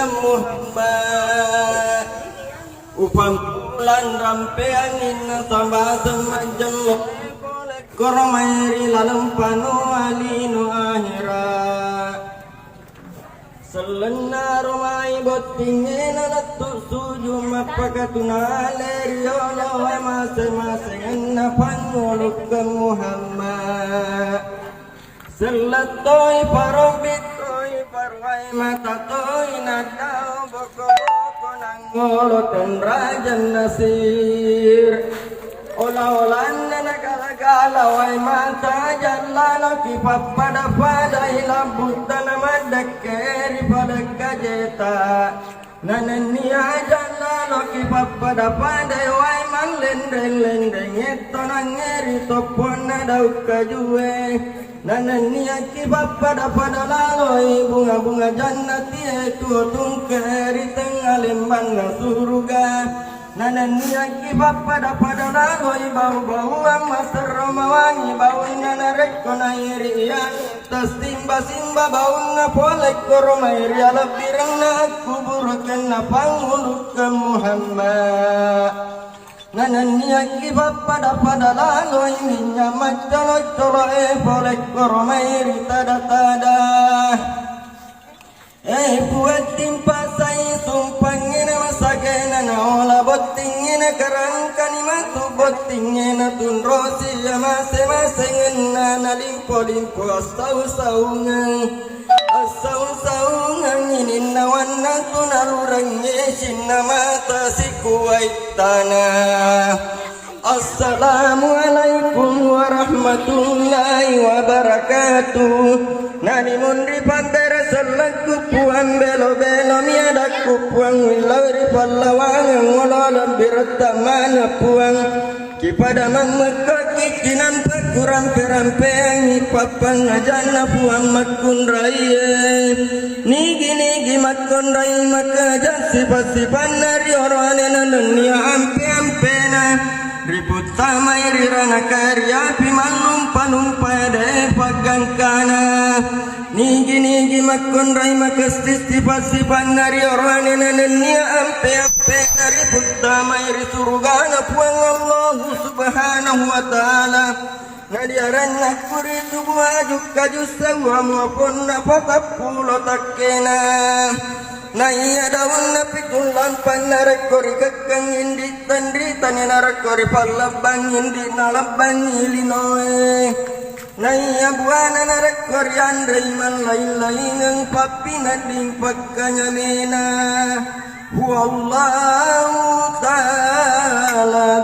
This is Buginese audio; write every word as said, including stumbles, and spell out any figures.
Muhammad. Upampulang rampeanginna sabaseng majjello, koro mai ri laleng panoa lino ahera. Sellenna romai bottingngena lettu suju mappakatunale riolo mase-masengenna pangngulukkeng Muhammad. Sellettoi, parobittoi, paruai matatoi, naddao boko-boko nangolo tenrajan nasir. Ola-olanna nagala-gala wae mata jallano ki pappada-padai labbutta na maddekke ri padekka jeta. Nanennia jallano ki pappada-padai wae mallenreng-lenreng ettonangnge ri topponna daung kajue. Nanennia ki pappada-pada laloi bunga-bunga jannatie tuo tungke ri tengnga lembanna suruga. Nanennia ki pappada-pada laloi bau-bauang maserro mawangi baunna narekko nairi iya. Tassimba-simba baunna pole koro mai ri alebbirenna akkuburukenna pangngulukkeng Muhammad. Nanennia ki pappada-pada laloi minnya maccolo-coloe pole koro mai ri tada-tada. Eh, buat timpasai sumpangngena masagena naola bottingngena karangkani matu bottingngena tunrosi ya mase-masengenna nalimpo-limpo assau-saungeng. Assau-saungeng ininna wanna tu nalurengngi sinna mata sikuwai tanah. Assalamualaikum warahmatullahi wabarakatuh. Nani munri pabbere sellekku puang belo-belo miadakku puang willau ri pallawangeng ngolo lebbi retta mana puang. Kipada mammekko kiccinampa kurampe-rampeangi pappangajanna puang makkunraie. Nigi-nigi makkunrai makaja sipa-sipanna rioroane nanennia ampe-ampena. Riputtamai ri ranaka ri api mallumpa-lumpa de paggangkana. Nigi-nigi makkunrai makessi sipa-sipanna rioroane nanennia ampe-ampena riputtamai ri surugana Puang Allahu Subhanahu wa Ta'ala. Nadiaranna kuritu buaju kaju seuwa muaponna patappulo takkena. Naiya daunna pitung lampanna rekko rikekkeng indi tenritani narekko ripallabbang indi nalabbangi linoe. Naiya buana narekko rianrei mallaing-laingeng pappinedding pakkanyamena. Huwallahu ta'ala